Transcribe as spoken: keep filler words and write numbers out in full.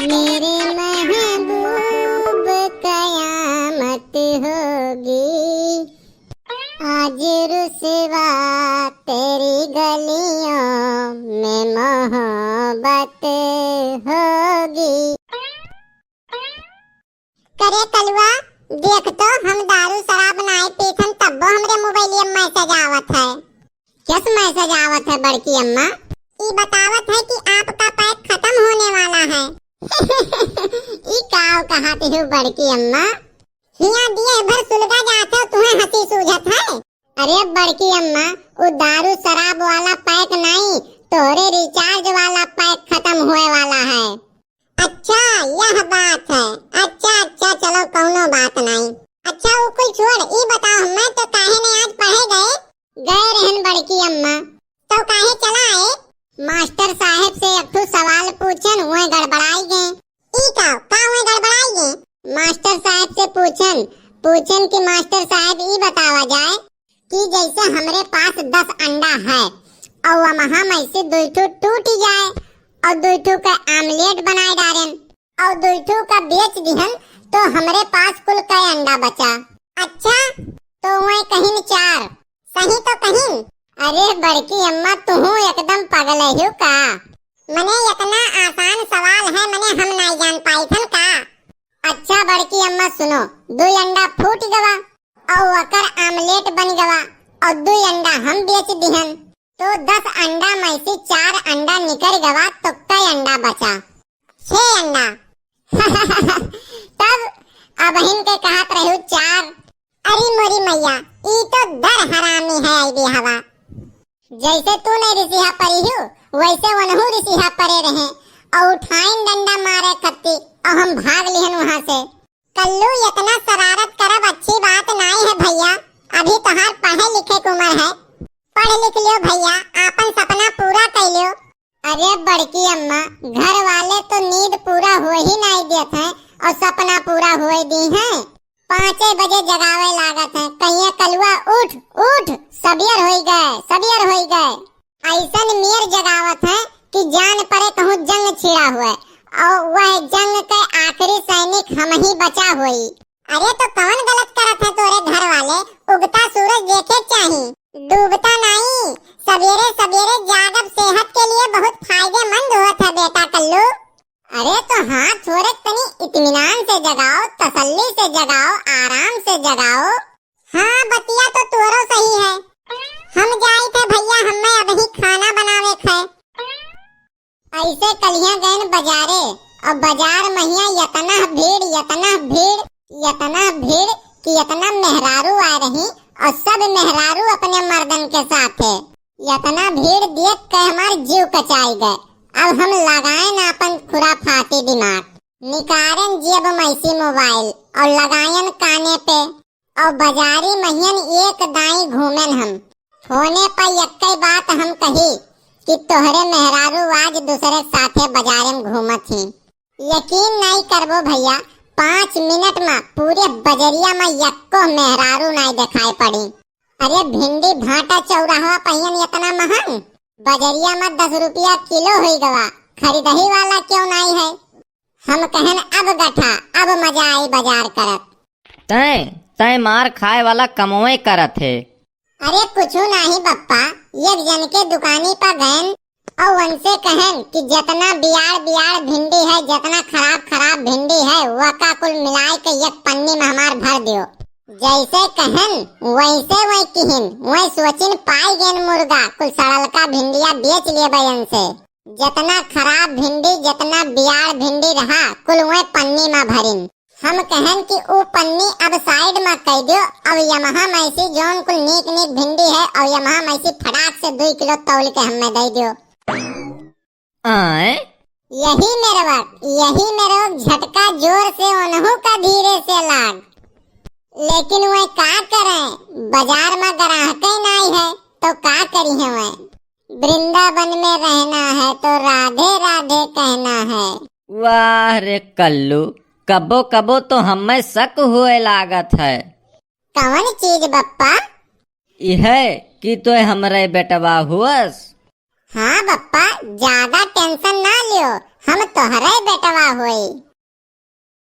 मेरे महबूब कयामत होगी, आज रुसवा तेरी गलियों में मोहब्बत होगी। करे कलुआ, देख तो, हम दारू शराब नाई पीथन, तब्बो हमरे मोबाइलिया में मैसेज आवत है। कस मैसेज आवत है बड़की अम्मा? ई बतावत है कि आपका पैक खत्म होने वाला है। ई काव कहत हो बड़की अम्मा? हिया दिए भर सुलगा जात हो, तुम्हें हंसी सूझत है? अरे बड़की अम्मा, उ दारू शराब वाला पैक नाई, तोहरे रिचार्ज वाला पैक खत्म होए वाला है। अच्छा, यह बात है। अच्छा, अच्छा, चलो, कौनो बात नाई। अच्छा, उ कुल छोड़, ई बताओ, हमें तो काहे ने आज पढ़े गए? गए रहन बड़की अम्मा। तो काहे चला आए? मास्टर साहब से एक ठो सवाल पूछन, वह गड़बड़ाई गए। ई का, का वह गड़बड़ाई गए? मास्टर साहब से पूछन, पूछन कि मास्टर साहब, ई बतावा जाए कि जैसे हमरे पास दस अंडा है और वहाँ में से दुई ठो टूट जाए और दुई ठो का आमलेट बनाए डारेन और दुई ठो का बेच दिहन, तो हमरे पास कुल कै अंडा बचा? अच्छा, तो वह कहिन चार। सही तो कहिन। अरे बड़की अम्मा, तुहू एकदम पगल हो का? मने इतना आसान सवाल है, मने हम नाई जान पाई थन का? अच्छा बड़की अम्मा सुनो, दुई अंडा फूट गवा और ओकर आमलेट बन गवा और दुई अंडा हम बेच दिहन, तो दस अंडा में से चार अंडा निकल गवा, तो कै अंडा बचा? छह अंडा। तब अबहिन के कहत रहू चार। अरे मोरी मैया, ई तो दर हरामी है, आई भी हवा। जैसे तू नहीं रिसिहा परी हूँ, वैसे वनहू रिसिहा परे रहे और उठाइन डंडा मारे खत्ती और हम भाग लिहन वहाँ से। कल्लू, इतना शरारत करब अच्छी बात नाई है भैया, अभी तोहार पढ़े लिखे के उम्र है। पढ़ लिख लियो भैया, आपन सपना पूरा कर लियो। अरे बड़की अम्मा, घर वाले तो नींद पूरा हो ही नाई देत हैं और सपना पूरा होए दी हैं। पाँचे बजे जगावे लागत हैं, कहिए कलुआ उठ, उठ, सबियर होई गए, सबियर होई गए। ऐसन मेर जगावत हैं कि जान परे कहूँ जंग छिड़ा हुए और वह जंग के आखिरी सैनिक हम ही बचा होई। अरे तो कौन गलत करत है तोरे घर वाले? उगता सूरज देखे चाही, डूबता नाई। सवेरे सवेरे जागब सेहत के लिए बहुत फायदेमंद होत है बेटा कल्लू। अरे तो हाँ, थोड़े तनी इत्मीनान से जगाओ, तसल्ली से जगाओ, आराम से जगाओ। हाँ, बतिया तो तोरो सही है। हम जाइत है भैया, हमें अबही खाना बनावे क है। ऐसे कलिया गयन बजारे, और बजार महिया यतना भीड़, यतना भीड़, यतना भीड़ कि यतना मेहरारू आ रही और सब मेहरारू अपने मर्दन के साथ है। यतना भीड़ देख के हमार जीव कचाई गए। अब हम लगायन आपन खुराफाती दिमाग, निकारन जेब में से मोबाइल और लगायन काने पे। और बजारी महियन एक दाई घूमेन हम। फोने पर यक्कै बात हम कही कि तोहरे मेहरारू आज दूसरे के साथे बजारे में घूमत ही। यकीन नाई करबो भैया, पाँच मिनट में पूरे बजरिया में यक्को मेहरारू नाई देखाई पड़ी। अरे भिंडी भाटा चौराहा पहियन इतना महंग, बजरिया में दस रुपया किलो हुई गवा, खरीदही वाला क्यों नाई है? हम कहन अब गठा, अब मजा आई बजार करत। तैं, तैं मार खाए वाला कमवे करत हे। अरे कुछु नाही बप्पा, एक जन के दुकानी पर गयन और उनसे कहन कि जितना बियाड़ बियाड़ भिंडी है, जितना खराब खराब भिंडी है, वका कुल मिलाए के एक पन्नी में हमार भर दियो। जैसे कहन वैसे वै किहिन, वै सोचिन पाई गेन मुर्गा, कुल सड़लका भिंडिया बेच लेबे इनसे। जितना खराब भिंडी, जितना बियाड़ भिंडी रहा, कुल वै पन्नी में भरिन। हम कहन कि ऊ पन्नी अब side में कह दियो, अब यमहा मैसी जौन कुल नीक नीक भिंडी है, और यमहा मैसी फटाक से दुई किलो तौल के हमें दे दियो। आय? यही मेरवा, यही मेरवा झटका जोर से ओनहू का धीरे से लाग। लेकिन वह का करे, बजार में ग्राहक ही नाई है, तो का करी है वह? वृंदावन में रहना है तो राधे राधे कहना है। वाह रे कल्लू, कबो कबो तो हमें शक हुए लागत है। कौन चीज बप्पा? इहे कि तोय हमरे बेटवा हुअस। हाँ बप्पा, ज्यादा tension ना लियो, हम तोहरे बेटवा होई।